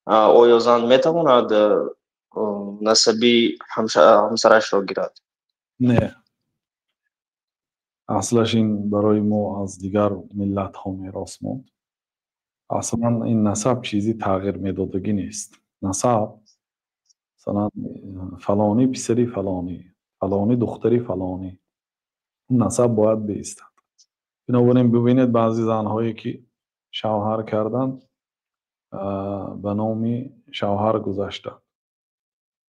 Оё зан метавонад насаби ҳамсарашро гирад? Не, аслаш ин барои мо аз дигар миллатҳо мерос монд. Аслан ин насаб чизи тағйир медодагӣ нест. Насаб, масалан, фалонӣ писари фалонӣ, фалонӣ духтари фалонӣ, насаб бояд биистад. Бинобар ин бибинед, баъзе занҳое ки шавҳар карданд, ба номи шавҳар гузаштанд,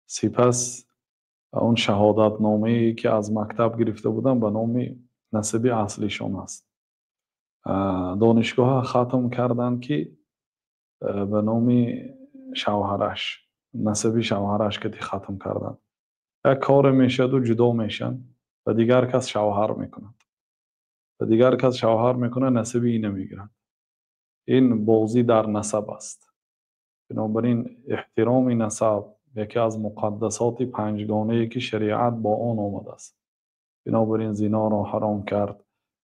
сипас он шаҳодатномае ки аз мактаб гирифта буданд, ба номи насаби аслишон аст. Донишгоҳа хатм карданд, ки ба номи шавҳараш, насаби шавҳараш кати хатм карданд. Як коре мешаваду ҷудо мешаванд, ба дигар кас шавҳар мекунад, ба дигар кас шавҳар мекунад, насаби ина мегирад. Ин бозӣ дар насаб аст. Бинобар ин эҳтироми насаб яке аз муқаддасоти панҷгонае ки шариат бо он омадааст. Бинобар ин зиноро ҳаром кард,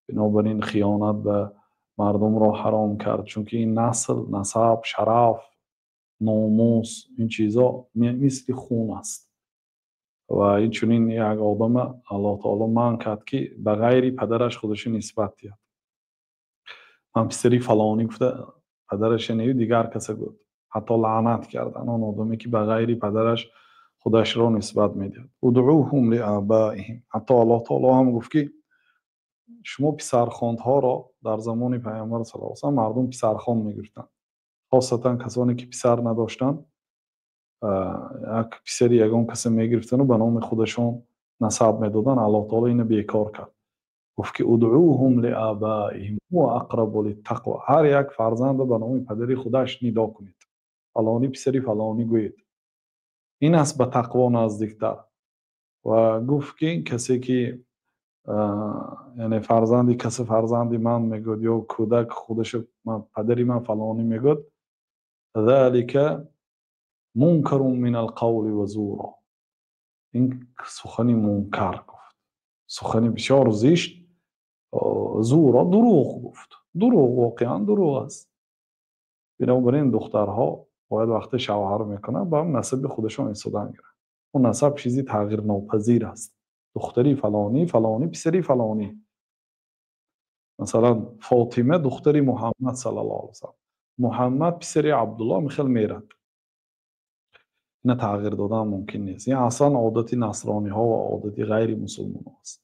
бинобар ин хиёнат ба мардумро ҳаром кард, чунки ин насл, насаб, шараф, номус, ин чизо мисли хун аст. Ва инчунин як одама Аллоҳ таоло манъ кард, ки ба ғайри падараш худашо нисбат диҳад. Ман писари фалонӣ гуфта, падараша нею дигар каса гуфт. Ҳатто лаънат кардан он одаме ки ба ғайри падараш худашро нисбат медиҳад. Удъуҳум лиобаиҳим. Ҳатто Аллоҳ таоло ҳам гуфт, ки шумо писархондҳоро. Дар замони Пайғамбар саллаллоҳу алайҳи васаллам мардум писархон мегирифтанд, хосатан касоне ки писар надоштанд, як писари ягон касе мегирифтану ба номи худашон насаб медоданд. Аллоҳ таоло ина бекор кард, гуфт ки удъуҳум лиобаиҳим ҳува ақрабу литтақво. Ҳар як фарзандро ба номи падари худаш нидо кунед, фалонӣ писари фалонӣ гӯед, ин аст ба тақво наздиктар. Ва гуфт ки касе ки, яъне, фарзанди касе фарзанди ман мегӯяд ё кӯдак худаша падари ман фалонӣ мегӯяд, залика мункарун минал қавли ва зуро, ин сухани мункар гуфт, сухани бисёр зишт, зуро, дурӯғ гуфт, дурӯғ, воқеан дурӯғ аст. Бинобар ин духтарҳо бояд вақте шавҳар мекунанд, ба насаби худашон истодан гиранд. Он насаб чизи тағйирнопазир аст. Духтари фалонӣ, фалонӣ писари фалонӣ. Масалан, Фотима духтари Муҳаммад саллаллоҳу алайҳи васаллам, Муҳаммад писари Абдулло, михел мерад. Ина тағйир додан мумкин нест. Ин аслан одати насрониҳо ва одати ғайри мусулмонҳо аст.